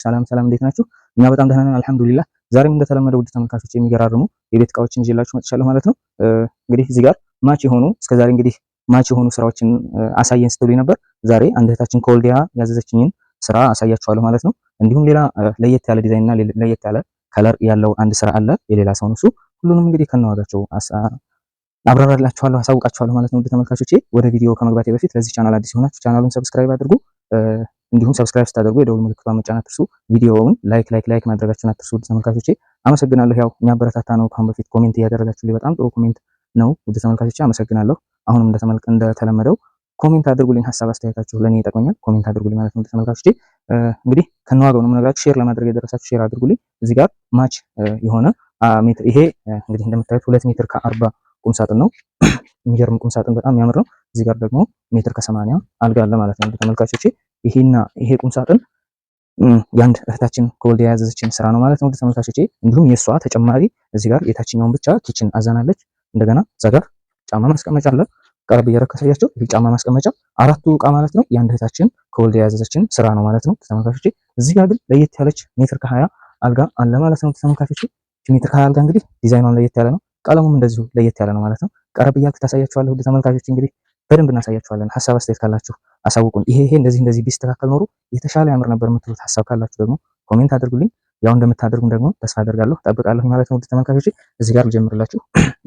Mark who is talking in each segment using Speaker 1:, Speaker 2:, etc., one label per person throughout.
Speaker 1: ሰላም ሰላም፣ እንዴት ናችሁ? እኛ በጣም ደህና ነን አልሐምዱሊላህ። ዛሬም እንደተለመደው ውድ ተመልካቾች የሚገራርሙ የቤት እቃዎችን ይዤላችሁ መጥቻለሁ ማለት ነው። እንግዲህ እዚህ ጋር match የሆኑ እስከዛሬ እንግዲህ match የሆኑ ስራዎችን አሳየን ስትሉኝ ነበር። ዛሬ አንድ እህታችን ከወልዲያ ያዘዘችኝን ስራ አሳያችኋለሁ ማለት ነው። እንዲሁም ሌላ ለየት ያለ ዲዛይን እና ለየት ያለ color ያለው አንድ ስራ አለ፣ የሌላ ሰው ነው እሱ። ሁሉንም እንግዲህ ከነዋጋቸው አብራራላችኋለሁ፣ አሳውቃችኋለሁ ማለት ነው። ውድ ተመልካቾቼ ወደ ቪዲዮ ከመግባቴ በፊት ለዚህ ቻናል አዲስ የሆናችሁ ቻናሉን subscribe አድርጉ። እንዲሁም subscribe ስታደርጉ የደውል ምልክቷን መጫን አትርሱ። ቪዲዮውን like like like ማድረጋችሁን አትርሱ። ውድ ተመልካቾቼ አመሰግናለሁ። ያው የሚያበረታታ ነው። ከአሁን በፊት comment እያደረጋችሁልኝ በጣም ጥሩ comment ነው። ውድ ተመልካቾቼ አመሰግናለሁ። አሁንም እንደተለመደው comment አድርጉልኝ። ሀሳብ አስተያየታችሁ ለእኔ ይጠቅመኛል። comment አድርጉልኝ ማለት ነው። ውድ ተመልካቾቼ እንግዲህ ከነዋጋው ነው የምነግራችሁ። share ለማድረግ የደረሳችሁ share አድርጉልኝ። እዚህ ጋር match የሆነ ሜትር ይሄ እንግዲህ እንደምታዩት 2 ሜትር ከ40 ቁም ሳጥን ነው። የሚገርም ቁም ሳጥን በጣም የሚያምር ነው። እዚህ ጋር ደግሞ ሜትር ከ80 አልጋ አለ ማለት ነው። ተመልካቾቼ ይሄና ይሄ ቁም ሳጥን የአንድ እህታችን ከወልዲያ ያዘዘችን ስራ ነው ማለት ነው። ተመልካቾቼ እንዲሁም የእሷ ተጨማሪ እዚህ ጋር የታችኛውን ብቻ kitchen አዛናለች። እንደገና እዛ ጋር ጫማ ማስቀመጫ አለ። ቀረብ እያረከሳያቸው ይሄ ጫማ ማስቀመጫ አራቱ እቃ ማለት ነው የአንድ እህታችን ከወልዲያ ያዘዘችን ስራ ነው ማለት ነው። ተመልካቾቼ እዚህ ጋር ግን ለየት ያለች ሜትር ከ20 አልጋ አለ ማለት ነው። ተመልካቾቼ ሜትር ከ20 አልጋ እንግዲህ ዲዛይኗን ለየት ያለ ነው። ቀለሙም እንደዚሁ ለየት ያለ ነው ማለት ነው። ቀረብ እያልክ ታሳያችኋለሁ። ውድ ተመልካቾች እንግዲህ በደንብ እናሳያችኋለን። ሀሳብ አስተያየት ካላችሁ አሳውቁን። ይሄ ይሄ እንደዚህ እንደዚህ ቢስተካከል ኖሮ የተሻለ ያምር ነበር የምትሉት ሀሳብ ካላችሁ ደግሞ comment አድርጉልኝ። ያው እንደምታደርጉም ደግሞ ተስፋ አደርጋለሁ ጠብቃለሁ ማለት ነው። ውድ ተመልካቾች እዚህ ጋር ልጀምርላችሁ።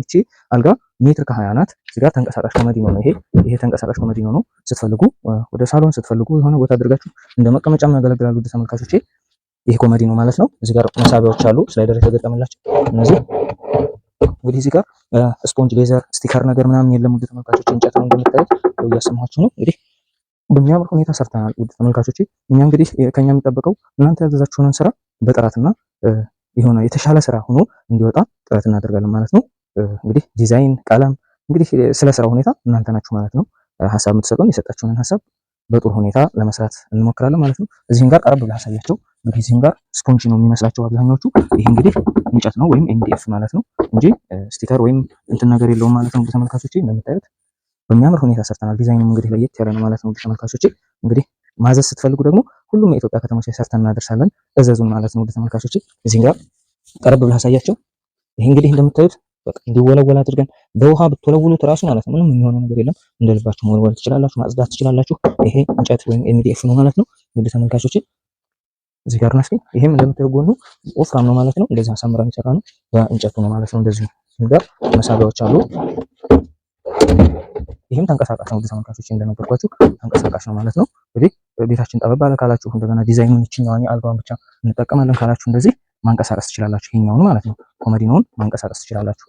Speaker 1: እቺ አልጋ ሜትር ከ20 ናት። እዚህ ጋር ተንቀሳቃሽ ኮመዲኖ ነው። ይሄ ተንቀሳቃሽ ኮመዲኖ ነው። ስትፈልጉ ወደ ሳሎን ስትፈልጉ የሆነ ቦታ አድርጋችሁ እንደ መቀመጫም ያገለግላሉ። ውድ ተመልካቾቼ ይሄ ኮመዲኖ ማለት ነው። እዚህ ጋር መሳቢያዎች አሉ፣ slider የተገጠመላቸው እነዚህ እንግዲህ እዚህ ጋር ስፖንጅ፣ leather፣ sticker ነገር ምናምን የለም። ውድ ተመልካቾች እንጨት ነው እንደምታዩት እያሰማችሁ ነው። እንግዲህ በሚያምር ሁኔታ ሰርተናል። ውድ ተመልካቾች እኛ እንግዲህ ከኛ የሚጠበቀው እናንተ ያዘዛችሁንን ስራ በጥራትና የሆነ የተሻለ ስራ ሆኖ እንዲወጣ ጥረት እናደርጋለን ማለት ነው። እንግዲህ ዲዛይን፣ ቀለም እንግዲህ ስለ ስራው ሁኔታ እናንተ ናችሁ ማለት ነው ሀሳብ የምትሰጡን። የሰጣችሁንን ሀሳብ በጥሩ ሁኔታ ለመስራት እንሞክራለን ማለት ነው። እዚህም ጋር ቀረብ ብለህ አሳያቸው። እንግዲህ እዚህም ጋር ስፖንጅ ነው የሚመስላቸው አብዛኛዎቹ። ይህ እንግዲህ እንጨት ነው ወይም MDF ማለት ነው እንጂ sticker ወይም እንትን ነገር የለውም ማለት ነው። ተመልካቾቼ እንደምታዩት በሚያምር ሁኔታ ሰርተናል። ዲዛይኑም እንግዲህ ለየት ያለ ነው ማለት ነው። ተመልካቾቼ እንግዲህ ማዘዝ ስትፈልጉ ደግሞ ሁሉም የኢትዮጵያ ከተሞች ላይ ሰርተን እናደርሳለን። እዘዙን ማለት ነው። ተመልካቾቼ እዚህም ጋር ቀረብ ብለህ አሳያቸው። ይህ እንግዲህ እንደምታዩት በቃ እንዲወለወል አድርገን በውሃ ብትወለውሉት እራሱ ማለት ነው ምንም የሚሆነው ነገር የለም። እንደልባችሁ መወልወል ትችላላችሁ፣ ማጽዳት ትችላላችሁ። ይሄ እንጨት ወይም MDF ነው ማለት ነው። ውድ ተመልካቾቼ እዚህ ጋር ናስኪ ይሄም እንደምታዩት ጎኑ ወፍራም ነው ማለት ነው። እንደዚህ አሳምረን የሰራ ነው በእንጨቱ ነው ማለት ነው። እንደዚህ ጋር መሳቢያዎች አሉ። ይሄም ተንቀሳቃሽ ነው። ውድ ተመልካቾቼ እንደነገርኳችሁ ተንቀሳቃሽ ነው ማለት ነው። እንግዲህ ቤታችን ጠበብ አለ ካላችሁ እንደገና ዲዛይኑን ይችኛዋን አልጋዋን ብቻ እንጠቀማለን ካላችሁ እንደዚህ ማንቀሳቀስ ትችላላችሁ። ይሄኛውን ማለት ነው ኮመዲኖውን ማንቀሳቀስ ትችላላችሁ።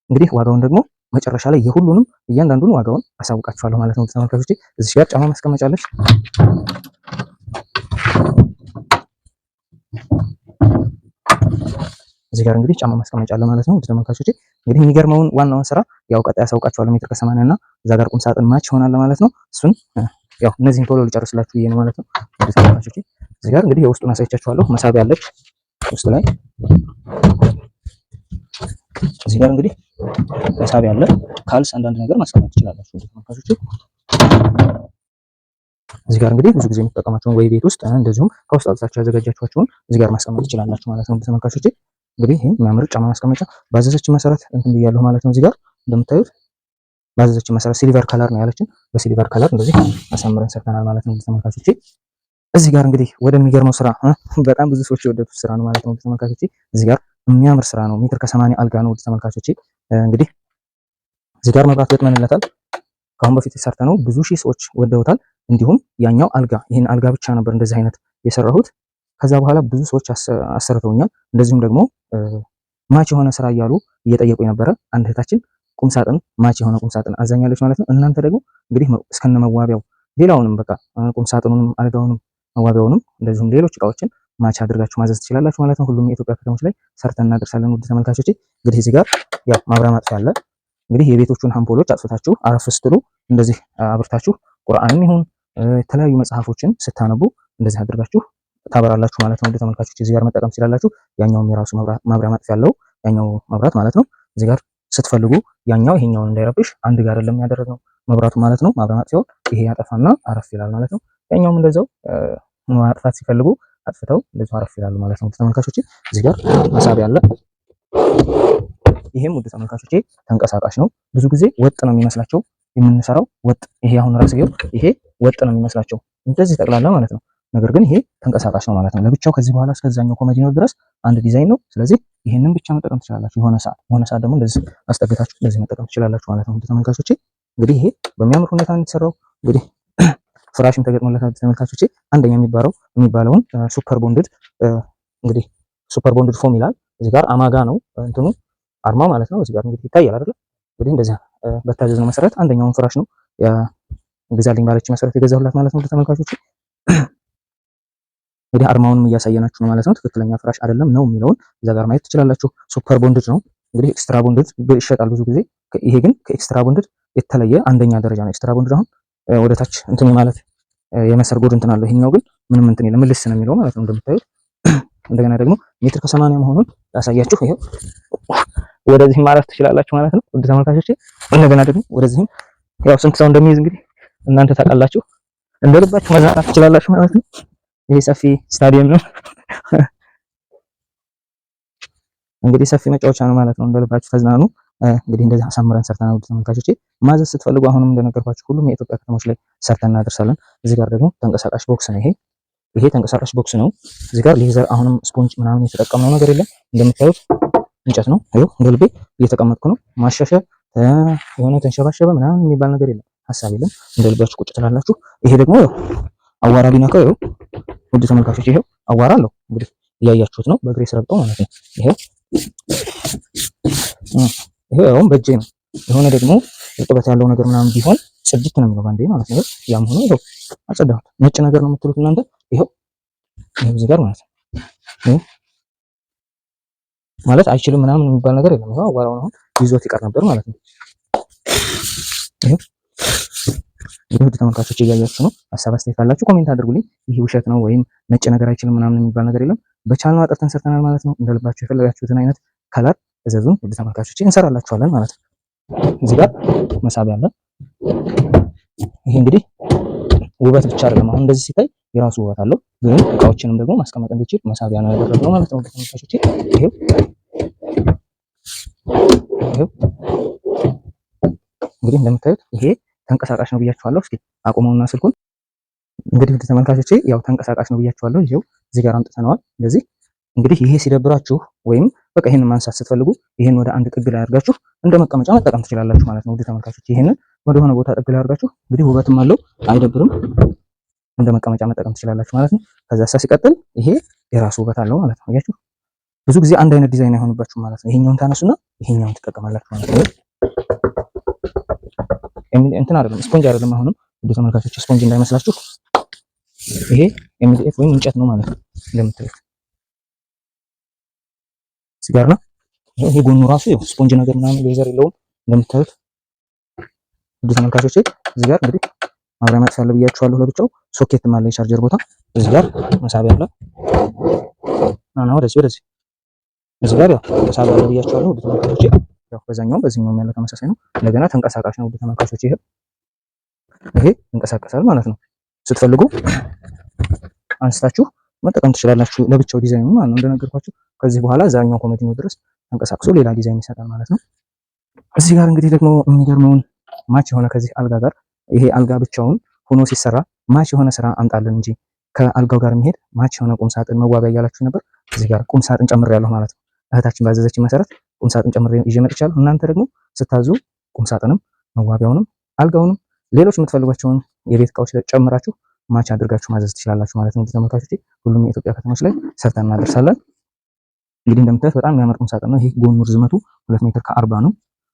Speaker 1: እንግዲህ ዋጋውን ደግሞ መጨረሻ ላይ የሁሉንም እያንዳንዱን ዋጋውን አሳውቃችኋለሁ ማለት ነው። ተመልካቾቼ እዚህ ጋር ጫማ ማስቀመጫ አለች። እዚህ ጋር እንግዲህ ጫማ ማስቀመጫ አለ ማለት ነው። ተመልካቾቼ እንግዲህ የሚገርመውን ዋናውን ስራ ያው ቀጣይ አሳውቃችኋለሁ። ሜትር ከ80 እና እዛ ጋር ቁም ሳጥን match ይሆናል ማለት ነው። እሱን ያው እነዚህን ቶሎ ልጨርስላችሁ ብዬ ነው ማለት ነው። ተመልካቾቼ እዚህ ጋር እንግዲህ የውስጡን አሳይቻችኋለሁ። መሳቢያ አለች ውስጥ ላይ እዚህ ጋር እንግዲህ መሳቢያ አለ። ካልስ አንዳንድ ነገር ማስቀመጥ ትችላላችሁ ተመልካቾቼ። እዚህ ጋር እንግዲህ ብዙ ጊዜ የምትጠቀማቸውን ወይ ቤት ውስጥ እንደዚሁም ከውስጥ አውጥታችሁ ያዘጋጃችኋቸውን እዚህ ጋር ማስቀመጥ ትችላላችሁ ማለት ነው ተመልካቾቼ። እንግዲህ ይሄን የሚያምር ጫማ ማስቀመጫ ባዘዘችን መሰረት እንትን ብያለሁ ማለት ነው። እዚህ ጋር እንደምታዩት ባዘዘችን መሰረት silver color ነው ያለችን። በ silver color እንደዚህ አሳምረን ሰርተናል ማለት ነው ተመልካቾቼ። እዚህ ጋር እንግዲህ ወደሚገርመው ስራ በጣም ብዙ ሰዎች የወደዱት ስራ ነው ማለት ነው ተመልካቾቼ። እዚህ ጋር የሚያምር ስራ ነው። ሜትር ከ80 አልጋ ነው ተመልካቾቼ። እንግዲህ እዚህ ጋር መብራት ገጥመንለታል። ከአሁን በፊት ሰርተነው ብዙ ሺህ ሰዎች ወደውታል። እንዲሁም ያኛው አልጋ ይህን አልጋ ብቻ ነበር እንደዚህ አይነት የሰራሁት። ከዛ በኋላ ብዙ ሰዎች አሰርተውኛል። እንደዚሁም ደግሞ match የሆነ ስራ እያሉ እየጠየቁ የነበረ አንድ እህታችን ቁምሳጥን match የሆነ ቁምሳጥን አዛኛለች ማለት ነው። እናንተ ደግሞ እንግዲህ እስከነ መዋቢያው ሌላውንም በቃ ቁምሳጥኑንም አልጋውንም መዋቢያውንም እንደዚሁም ሌሎች እቃዎችን match አድርጋችሁ ማዘዝ ትችላላችሁ ማለት ነው። ሁሉም የኢትዮጵያ ከተሞች ላይ ሰርተን እናደርሳለን። ውድ ተመልካቾቼ እንግዲህ እዚህ ጋር ያው ማብሪያ ማጥፊያ አለ። እንግዲህ የቤቶቹን አምፖሎች አጥፍታችሁ አረፍ ስትሉ እንደዚህ አብርታችሁ ቁርአንም ይሁን የተለያዩ መጽሐፎችን ስታነቡ እንደዚህ አድርጋችሁ ታበራላችሁ ማለት ነው። ውድ ተመልካቾች እዚህ ጋር መጠቀም ትችላላችሁ። ያኛውም የራሱ ማብሪያ ማጥፊያ አለው፣ ያኛው መብራት ማለት ነው። እዚህ ጋር ስትፈልጉ ያኛው ይሄኛውን እንዳይረብሽ አንድ ጋር አይደለም ያደረግነው መብራቱ ማለት ነው። ማብሪያ ማጥፊያው ይሄ ያጠፋና አረፍ ይላል ማለት ነው። ያኛውም እንደዛው ማጥፋት ሲፈልጉ አጥፍተው እንደዚሁ አረፍ ይላሉ ማለት ነው። ተመልካቾቼ እዚህ ጋር መሳቢያ አለ። ይሄም ውድ ተመልካቾቼ ተንቀሳቃሽ ነው። ብዙ ጊዜ ወጥ ነው የሚመስላቸው የምንሰራው ወጥ። ይሄ አሁን ራስጌው ይሄ ወጥ ነው የሚመስላቸው እንደዚህ ጠቅላላ ማለት ነው። ነገር ግን ይሄ ተንቀሳቃሽ ነው ማለት ነው። ለብቻው ከዚህ በኋላ እስከዛኛው ኮመዲኖ ድረስ አንድ ዲዛይን ነው። ስለዚህ ይሄንን ብቻ መጠቀም ትችላላችሁ። የሆነ ሰዓት ደግሞ እንደዚህ አስጠግታችሁ እንደዚህ መጠቀም ትችላላችሁ ማለት ነው። ተመልካቾቼ እንግዲህ ይሄ በሚያምር ሁኔታ ነው የተሰራው። እንግዲህ ፍራሽም ተገጥሞለታል። ተመልካቾቼ አንደኛ የሚባለውን super bonded፣ እንግዲህ super bonded foam ይላል። እዚህ ጋር አማጋ ነው እንትኑ አርማ ማለት ነው። እዚህ ጋር እንግዲህ ይታያል አይደል? እንግዲህ እንደዚህ በታዘዝነው መሰረት አንደኛውን ፍራሽ ነው ግዛልኝ ባለች መሰረት የገዛሁላት ማለት ነው። ተመልካቾቼ እንግዲህ አርማውንም እያሳየናችሁ ነው ማለት ነው። ትክክለኛ ፍራሽ አይደለም ነው የሚለውን እዛ ጋር ማየት ትችላላችሁ። Super bonded ነው እንግዲህ፣ extra bonded ይሸጣል ብዙ ጊዜ። ይሄ ግን ከ extra bonded የተለየ አንደኛ ደረጃ ነው። Extra bonded አሁን ወደ ታች እንትን ማለት የመሰርጎድ እንትን አለው። ይሄኛው ግን ምንም እንትን የለም፣ ምልስ ነው የሚለው ማለት ነው እንደምታዩት። እንደገና ደግሞ ሜትር ከ80 መሆኑን ላሳያችሁ። ይሄው ወደዚህም ማረፍ ትችላላችሁ ማለት ነው ውድ ተመልካቾቼ። እንደገና ደግሞ ወደዚህም ያው ስንት ሰው እንደሚይዝ እንግዲህ እናንተ ታውቃላችሁ። እንደ ልባችሁ መዝናናት ትችላላችሁ ማለት ነው። ይሄ ሰፊ ስታዲየም ነው እንግዲህ፣ ሰፊ መጫወቻ ነው ማለት ነው። እንደ ልባችሁ ተዝናኑ። እንግዲህ እንደዚህ አሳምረን ሰርተናል። ውድ ተመልካቾቼ ማዘዝ ስትፈልጉ አሁንም እንደነገርኳችሁ ሁሉም የኢትዮጵያ ከተሞች ላይ ሰርተን እናደርሳለን። እዚህ ጋር ደግሞ ተንቀሳቃሽ box ነው። ይሄ ተንቀሳቃሽ box ነው። እዚህ ጋር leather አሁንም ስፖንጅ ምናምን የተጠቀምነው ነገር የለም። እንደምታዩት እንጨት ነው። ይኸው እንደ ልቤ እየተቀመጥኩ ነው። ማሻሻ የሆነ ተንሸባሸበ ምናምን የሚባል ነገር የለም፣ ሀሳብ የለም። እንደ ልባችሁ ቁጭ ትላላችሁ። ይሄ ደግሞ ያው አዋራ ቢነካው፣ ይኸው ውድ ተመልካቾች ይሄው አዋራ አለው። እንግዲህ እያያችሁት ነው። በእግሬ ስረግጠው ማለት ነው። ይሄው ያውም በእጄ ነው። የሆነ ደግሞ እርጥበት ያለው ነገር ምናምን ቢሆን ጽድት ነው የሚለው ባንዴ ማለት ነው። ያም ሆኖ ይኸው አጸዳሁት። ነጭ ነገር ነው የምትሉት እናንተ። ይኸው ይኸው እዚህ ጋር ማለት ነው፣ ማለት አይችልም ምናምን የሚባል ነገር የለም። ይኸው አዋራውን አሁን ይዞት ይቀር ነበር ማለት ነው። ይኸው እንግዲህ ውድ ተመልካቾች እያያችሁ ነው። ሀሳብ አስተያየት ካላችሁ comment አድርጉልኝ። ይህ ውሸት ነው ወይም ነጭ ነገር አይችልም ምናምን የሚባል ነገር የለም። በቻልነው አጥርተን ሰርተናል ማለት ነው። እንደልባችሁ የፈለጋችሁትን አይነት color እዘዙን ውድ ተመልካቾች እንሰራላችኋለን ማለት ነው። እዚህ ጋር መሳቢያ አለ። ይሄ እንግዲህ ውበት ብቻ አይደለም። አሁን እንደዚህ ሲታይ የራሱ ውበት አለው፣ ግን እቃዎችንም ደግሞ ማስቀመጥ እንዲችል መሳቢያ ነው ያደረግነው ማለት ነው። ውድ ተመልካቾች ይሄው ይሄው እንግዲህ እንደምታዩት ይሄ ተንቀሳቃሽ ነው ብያችኋለሁ። እስኪ አቁመውና ስልኩን። እንግዲህ ውድ ተመልካቾቼ ያው ተንቀሳቃሽ ነው ብያችኋለሁ። ይሄው እዚህ ጋር አምጥተነዋል። እንደዚህ እንግዲህ ይሄ ሲደብራችሁ ወይም በቃ ይሄንን ማንሳት ስትፈልጉ ይሄን ወደ አንድ ጥግ ላይ አድርጋችሁ እንደ መቀመጫ መጠቀም ትችላላችሁ ማለት ነው። ውድ ተመልካቾች ይሄንን ወደ ሆነ ቦታ ጥግ ላይ አድርጋችሁ እንግዲህ ውበትም አለው አይደብርም፣ እንደ መቀመጫ መጠቀም ትችላላችሁ ማለት ነው። ከዛ ሲቀጥል ይሄ የራሱ ውበት አለው ማለት ነው። አያችሁ፣ ብዙ ጊዜ አንድ አይነት ዲዛይን አይሆንባችሁም ማለት ነው። ይሄኛውን ታነሱና ይሄኛውን ትጠቀማላችሁ ማለት ነው። እንትን አይደለም፣ ስፖንጅ አይደለም። አሁንም ውድ ተመልካቾች ስፖንጅ እንዳይመስላችሁ፣ ይሄ MDF ወይም እንጨት ነው ማለት ነው። እንደምታዩት እዚህ ጋር ነው። ይሄ ጎኑ ራሱ ይኸው ስፖንጅ ነገር ምናምን leather የለውም እንደምታዩት ውድ ተመልካቾቼ። እዚህ ጋር እንግዲህ ማብሪያ ማጥፊያ አለ ብያችኋለሁ። ለብቻው ሶኬትም አለ፣ የቻርጀር ቦታ። እዚህ ጋር መሳቢያ አለ። ና ወደዚህ ወደዚህ። እዚህ ጋር ያው መሳቢያ አለ ብያችኋለሁ ውድ ተመልካቾቼ። ያው በዛኛውም በዚህኛውም ያለው ተመሳሳይ ነው። እንደገና ተንቀሳቃሽ ነው ውድ ተመልካቾች። ይሄ ይንቀሳቀሳል ማለት ነው። ስትፈልጉ አንስታችሁ መጠቀም ትችላላችሁ። ለብቻው ዲዛይኑ ማለት ነው። እንደነገርኳችሁ ከዚህ በኋላ እዛኛው ኮመዲኖ ድረስ ተንቀሳቅሶ ሌላ ዲዛይን ይሰጣል ማለት ነው። እዚህ ጋር እንግዲህ ደግሞ የሚገርመውን match የሆነ ከዚህ አልጋ ጋር፣ ይሄ አልጋ ብቻውን ሆኖ ሲሰራ match የሆነ ስራ አምጣልን እንጂ ከአልጋው ጋር የሚሄድ match የሆነ ቁም ሳጥን መዋቢያ እያላችሁ ነበር። እዚህ ጋር ቁም ሳጥን ጨምሬያለሁ ማለት ነው። እህታችን ባዘዘችን መሰረት ቁም ሳጥን ጨምሬ ይዤ መጥቻለሁ። እናንተ ደግሞ ስታዙ ቁም ሳጥንም መዋቢያውንም አልጋውንም ሌሎች የምትፈልጓቸውን የቤት እቃዎች ጨምራችሁ match አድርጋችሁ ማዘዝ ትችላላችሁ ማለት ነው። ተመልካቾቼ ሁሉም የኢትዮጵያ ከተሞች ላይ ሰርተን እናደርሳለን። እንግዲህ እንደምታዩት በጣም የሚያምር ቁም ሳጥን ነው። ይሄ ጎኑ ርዝመቱ 2 ሜትር ከ40 ነው።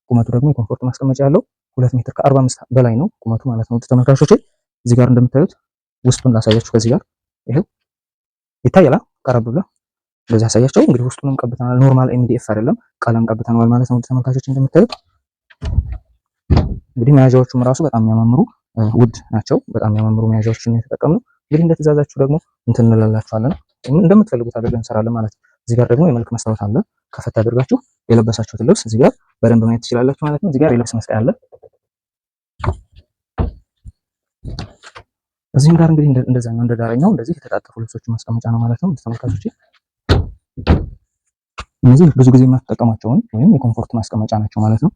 Speaker 1: ቁመቱ ደግሞ የ comfort ማስቀመጫ ያለው 2 ሜትር ከ45 በላይ ነው ቁመቱ ማለት ነው። ተመልካቾቼ እዚህ ጋር እንደምታዩት ውስጡን ላሳያችሁ። ከዚህ ጋር ይሄው ይታያል። ቀረብ ብሎ እንደዚህ ያሳያቸው። እንግዲህ ውስጡንም ቀብተናል። Normal MDF አይደለም፣ ቀለም ቀብተናል ማለት ነው። ተመልካቾች እንደምታዩት እንግዲህ መያዣዎቹም ራሱ በጣም የሚያማምሩ ውድ ናቸው። በጣም የሚያማምሩ መያዣዎችን ነው የተጠቀምነው። እንግዲህ እንደ ትዕዛዛችሁ ደግሞ እንትን እንላላችኋለን፣ እንደምትፈልጉት አድርገን እንሰራለን ማለት ነው። እዚህ ጋር ደግሞ የመልክ መስታወት አለ። ከፈት አድርጋችሁ የለበሳችሁትን ልብስ እዚህ ጋር በደንብ ማየት ትችላላችሁ ማለት ነው። እዚህ ጋር የልብስ መስቀያ አለ። እዚህም ጋር እንግዲህ እንደዛኛው እንደ ዳረኛው እንደዚህ የተጣጠፉ ልብሶችን ማስቀመጫ ነው ማለት ነው ተመልካቾቼ። እነዚህ ብዙ ጊዜ የማትጠቀሟቸውን ወይም የ comfort ማስቀመጫ ናቸው ማለት ነው።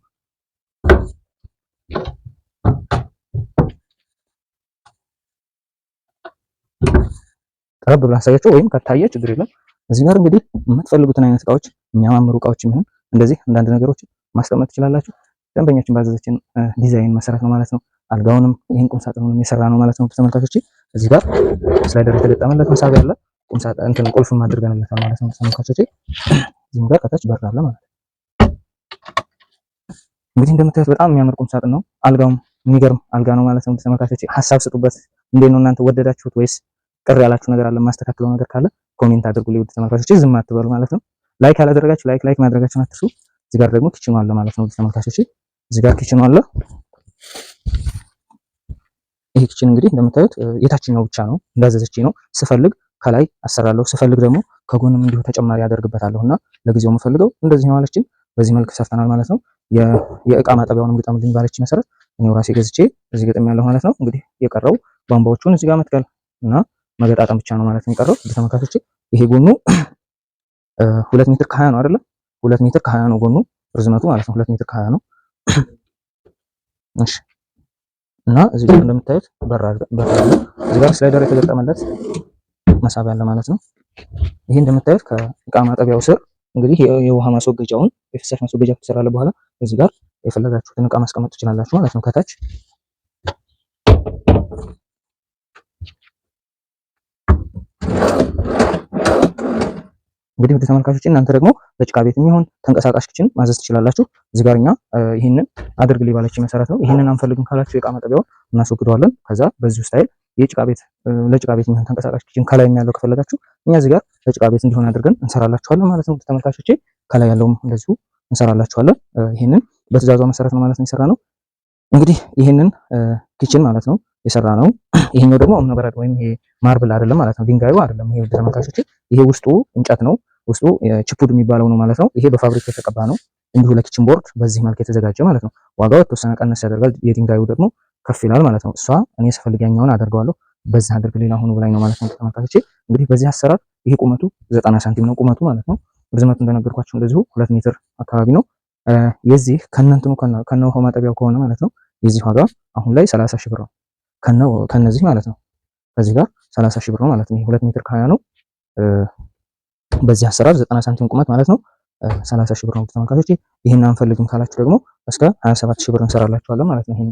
Speaker 1: ቀረብ ብላ አሳያቸው ወይም ከታየ ችግር የለም። እዚህ ጋር እንግዲህ የምትፈልጉትን አይነት እቃዎች፣ የሚያማምሩ እቃዎች የሚሆን እንደዚህ አንዳንድ ነገሮች ማስቀመጥ ትችላላችሁ። ደንበኛችን ባዘዘችን ዲዛይን መሰረት ነው ማለት ነው። አልጋውንም ይህን ቁም ሳጥኑንም የሰራ ነው ማለት ነው ተመልካቾቼ። እዚህ ጋር slider የተገጠመለት መሳቢያ አለ። ቁም ሳጥን እንትን ቁልፍም አድርገንለታል ማለት ነው ተመልካቾቼ። እዚህም ጋር ከታች በር አለ ማለት ነው። እንግዲህ እንደምታዩት በጣም የሚያምር ቁም ሳጥን ነው። አልጋውም የሚገርም አልጋ ነው ማለት ነው ተመልካቾቼ። ሀሳብ ስጡበት። እንዴት ነው እናንተ ወደዳችሁት ወይስ ቅር ያላችሁ ነገር አለ? የማስተካክለው ነገር ካለ comment አድርጉልኝ ውድ ተመልካቾቼ። ዝም አትበሉ ማለት ነው። like ያላደረጋችሁ like like ማድረጋችሁን አትርሱ። እዚህ ጋር ደግሞ kitchen ኡ አለ ማለት ነው ውድ ተመልካቾቼ። እዚህ ጋር kitchen ኡ አለ። ይሄ kitchen እንግዲህ እንደምታዩት የታችኛው ብቻ ነው እንዳዘዘች ነው። ስፈልግ ከላይ አሰራለሁ፣ ስፈልግ ደግሞ ከጎንም እንዲሁ ተጨማሪ አደርግበታለሁ እና ለጊዜው የምፈልገው እንደዚህ ነው አለችን። በዚህ መልክ ሰርተናል ማለት ነው። የእቃ ማጠቢያውንም ግጠምልኝ ባለች መሰረት እኔው ራሴ ገዝቼ እዚህ ገጥም ያለሁ ማለት ነው። እንግዲህ የቀረው ቧንቧዎቹን እዚህ ጋር መትከል እና መገጣጠም ብቻ ነው ማለት ነው የቀረው። ተመልካቾቼ ይሄ ጎኑ 2 ሜትር ከ20 ነው አይደለ? 2 ሜትር ከ20 ነው ጎኑ ርዝመቱ ማለት ነው። 2 ሜትር ከ20 ነው። እሺ እና እዚህ ጋር እንደምታዩት በር አለ። እዚህ ጋር slider የተገጠመለት መሳቢያ አለ ማለት ነው። ይሄ እንደምታዩት ከእቃ ማጠቢያው ስር እንግዲህ የውሃ ማስወገጃውን የፍሳሽ ማስወገጃ ከተሰራለ በኋላ እዚህ ጋር የፈለጋችሁትን እቃ ማስቀመጥ ትችላላችሁ ማለት ነው። ከታች እንግዲህ ውድ ተመልካቾች እናንተ ደግሞ ለጭቃ ቤት የሚሆን ተንቀሳቃሽ kitchen ማዘዝ ትችላላችሁ። እዚህ ጋር እኛ ይህንን አድርግልኝ ባለች መሰረት ነው። ይህንን አንፈልግም ካላችሁ የእቃ ማጠቢያውን እናስወግደዋለን። ከዛ በዚሁ style የጭቃ ቤት ለጭቃ ቤት የሚሆን ተንቀሳቃሽ kitchen ከላይ ያለው ከፈለጋችሁ እኛ እዚህ ጋር ለጭቃ ቤት እንዲሆን አድርገን እንሰራላችኋለን ማለት ነው። ውድ ተመልካቾቼ ከላይ ያለውም እንደዚሁ እንሰራላችኋለን። ይህንን በትዕዛዟ መሰረት ነው ማለት ነው የሰራነው። እንግዲህ ይህንን kitchen ማለት ነው የሰራነው። ይሄኛው ደግሞ እብነበረድ ወይም ይሄ marble አይደለም ማለት ነው፣ ድንጋዩ አይደለም። ይሄ ውድ ተመልካቾቼ ይሄ ውስጡ እንጨት ነው። ውስጡ ችፑድ የሚባለው ነው ማለት ነው። ይሄ በፋብሪካ የተቀባ ነው። እንዲሁ ለ kitchen board በዚህ መልክ የተዘጋጀ ማለት ነው። ዋጋው የተወሰነ ቀነስ ያደርጋል። የድንጋዩ ደግሞ ከፍ ይላል ማለት ነው። እሷ እኔ ስፈልግ ያኛውን አደርገዋለሁ በዚህ አድርግ ሌላ ሆኖ ብላኝ ነው ማለት ነው ተመልካቾቼ። እንግዲህ በዚህ አሰራር ይሄ ቁመቱ 90 ሳንቲም ነው ቁመቱ ማለት ነው። ርዝመቱ እንደነገርኳችሁ እንደዚሁ 2 ሜትር አካባቢ ነው። የዚህ ከነንትኑ ከነ ውሃው ማጠቢያው ከሆነ ማለት ነው የዚህ ዋጋ አሁን ላይ 30 ሺህ ብር ነው። ከነዚህ ማለት ነው ከዚህ ጋር 30 ሺህ ብር ነው ማለት ነው። ይሄ 2 ሜትር ከ20 ነው። በዚህ አሰራር 90 ሳንቲም ቁመት ማለት ነው 30 ሺህ ብር ነው ተመልካቾች። ይሄን አንፈልግም ካላችሁ ደግሞ እስከ 27 ሺህ ብር እንሰራላችኋለን ማለት ነው። ይሄን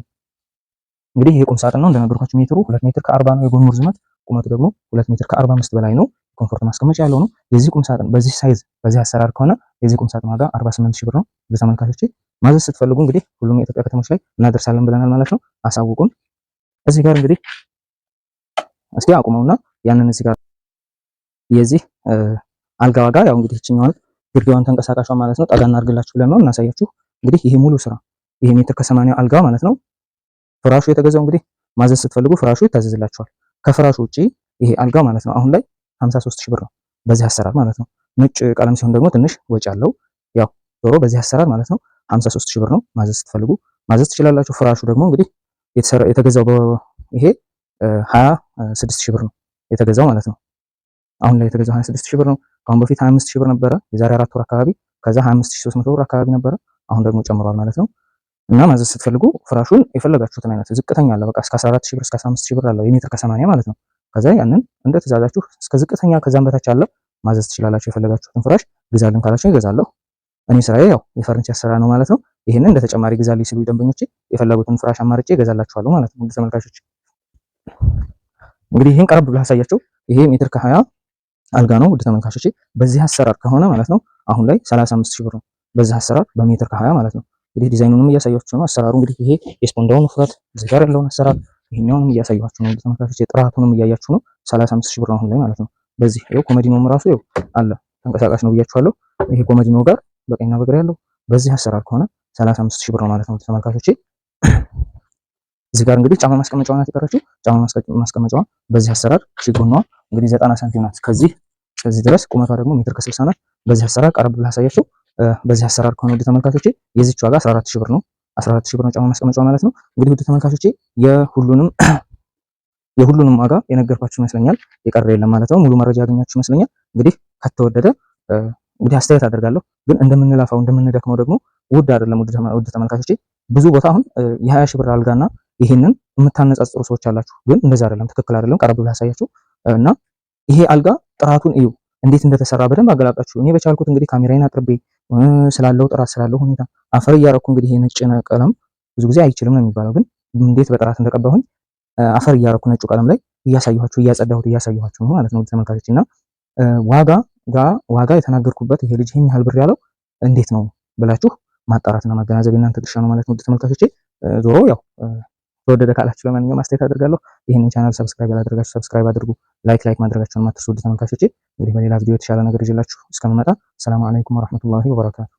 Speaker 1: እንግዲህ ይሄ ቁም ሳጥን ነው እንደነገርኳችሁ ሜትሩ 2 ሜትር ከ40 ነው የጎኑ ርዝመት፣ ቁመቱ ደግሞ 2 ሜትር ከ45 በላይ ነው። comfort ማስቀመጫ ያለው ነው። የዚህ ቁም ሳጥን በዚህ size በዚህ አሰራር ከሆነ የዚህ ቁም ሳጥን ዋጋ 48 ሺህ ብር ነው። ተመልካቾቼ ማዘዝ ስትፈልጉ እንግዲህ ሁሉም የኢትዮጵያ ከተሞች ላይ እናደርሳለን ብለናል ማለት ነው። አሳውቁን። እዚህ ጋር እንግዲህ እስኪ አቁመውና ያንን እዚህ ጋር የዚህ አልጋ ዋጋ ያው እንግዲህ ይችኛዋን ግርጌዋን ተንቀሳቃሿ ማለት ነው ጠጋ እናድርግላችሁ ብለን ነው እናሳያችሁ። እንግዲህ ይሄ ሙሉ ስራ ይሄ ሜትር ከ80 አልጋ ማለት ነው። ፍራሹ የተገዛው እንግዲህ ማዘዝ ስትፈልጉ ፍራሹ ይታዘዝላችኋል። ከፍራሹ ውጪ ይሄ አልጋ ማለት ነው አሁን ላይ 53 ሺህ ብር ነው በዚህ አሰራር ማለት ነው። ነጭ ቀለም ሲሆን ደግሞ ትንሽ ወጪ አለው። ያው ዶሮ በዚህ አሰራር ማለት ነው 53 ሺህ ብር ነው። ማዘዝ ስትፈልጉ ማዘዝ ትችላላችሁ። ፍራሹ ደግሞ እንግዲህ የተገዛው ይሄ 26 ሺህ ብር ነው የተገዛው ማለት ነው። አሁን ላይ የተገዛው 26 ሺህ ብር ነው። ከአሁን በፊት 25 ሺህ ብር ነበረ የዛሬ 4 ወር አካባቢ፣ ከዛ 25300 ብር አካባቢ ነበረ። አሁን ደግሞ ጨምሯል ማለት ነው። እና ማዘዝ ስትፈልጉ ፍራሹን የፈለጋችሁትን አይነት ዝቅተኛ አለ በቃ እስከ 14 ሺህ ብር እስከ 15 ሺህ ብር አለው የሜትር ከ80 ማለት ነው። ከዛ ያንን እንደ ትእዛዛችሁ እስከ ዝቅተኛ ከዛም በታች አለ ማዘዝ ትችላላችሁ። የፈለጋችሁትን ፍራሽ ግዛልን ካላችሁ ይገዛለሁ። እኔ ስራዬ ያው የፈርኒቸር ስራ ነው ማለት ነው። ይህንን እንደ ተጨማሪ ግዛልኝ ሲሉ ደንበኞቼ የፈለጉትን ፍራሽ አማርጬ እገዛላችኋለሁ ማለት ነው። ተመልካቾች እንግዲህ ይህን ቀረብ ብለህ አሳያቸው። ይሄ ሜትር ከ20 አልጋ ነው ውድ ተመልካቾቼ። በዚህ አሰራር ከሆነ ማለት ነው አሁን ላይ 35 ሺህ ብር ነው። በዚህ አሰራር በሜትር ከ20 ማለት ነው። እንግዲህ ዲዛይኑንም እያሳያችሁ ነው። አሰራሩ እንግዲህ ይሄ የስፖንዳውን ውፍረት እዚህ ጋር ያለውን አሰራር ይሄኛውንም እያሳያችሁ ነው ተመልካቾቼ። ጥራቱንም እያያችሁ ነው። 35 ሺህ ብር ነው አሁን ላይ ማለት ነው። በዚህ ይኸው ኮመዲኖም ራሱ ይኸው አለ ተንቀሳቃሽ ነው ብያችኋለሁ። ይሄ ኮመዲኖ ጋር በቀኝና በግራ ያለው በዚህ አሰራር ከሆነ 35 ሺህ ብር ነው ማለት ነው ተመልካቾቼ። እዚህ ጋር እንግዲህ ጫማ ማስቀመጫዋ ናት የቀረችው። ጫማ ማስቀመጫዋ በዚህ አሰራር ጎኗ እንግዲህ 90 ሳንቲም ናት ከዚህ እስከዚህ ድረስ ቁመቷ ደግሞ ሜትር ከ60 ናት። በዚህ አሰራር ቀረብ ብላ አሳያችሁ። በዚህ አሰራር ከሆነ ውድ ተመልካቾቼ የዚች ዋጋ 14 ሺህ ብር ነው። 14 ሺህ ብር ነው ጫማ ማስቀመጫዋ ማለት ነው። እንግዲህ ውድ ተመልካቾቼ የሁሉንም የሁሉንም ዋጋ የነገርኳችሁ ይመስለኛል። የቀረ የለም ማለት ነው። ሙሉ መረጃ ያገኛችሁ ይመስለኛል። እንግዲህ ከተወደደ እንግዲህ አስተያየት አደርጋለሁ። ግን እንደምንለፋው እንደምንደክመው ደግሞ ውድ አይደለም። ውድ ተመልካቾቼ ብዙ ቦታ አሁን የ20 ሺህ ብር አልጋና ይሄንን የምታነጻጽሩ ሰዎች አላችሁ። ግን እንደዛ አይደለም፣ ትክክል አይደለም። ቀረብ ብላ ያሳያችሁ እና ይሄ አልጋ ጥራቱን እዩ፣ እንዴት እንደተሰራ በደንብ አገላብጣችሁ። እኔ በቻልኩት እንግዲህ ካሜራዬን አቅርቤ ስላለው ጥራት ስላለው ሁኔታ አፈር እያረኩ እንግዲህ ይሄ ነጭ ቀለም ብዙ ጊዜ አይችልም ነው የሚባለው፣ ግን እንዴት በጥራት እንደቀባሁኝ አፈር እያረኩ ነጩ ቀለም ላይ እያሳየኋችሁ እያጸዳሁት እያሳየኋችሁ ነው ማለት ነው ተመልካቾች። እና ዋጋ ጋር ዋጋ የተናገርኩበት ይሄ ልጅ ይሄን ያህል ብር ያለው እንዴት ነው ብላችሁ ማጣራትና ማገናዘብ የእናንተ ድርሻ ነው ማለት ነው ተመልካቾቼ። ዞሮ ያው ተወደደ ካላችሁ ለማንኛውም አስተያየት አድርጋለሁ። ይህንን channel subscribe ያላደረጋችሁ subscribe አድርጉ። like like ማድረጋችሁን አትርሱ ውድ ተመልካቾቼ። እንግዲህ በሌላ ቪዲዮ የተሻለ ነገር ይዤላችሁ እስከምመጣ ሰላም አለይኩም ወራህመቱላሂ ወበረካቱ።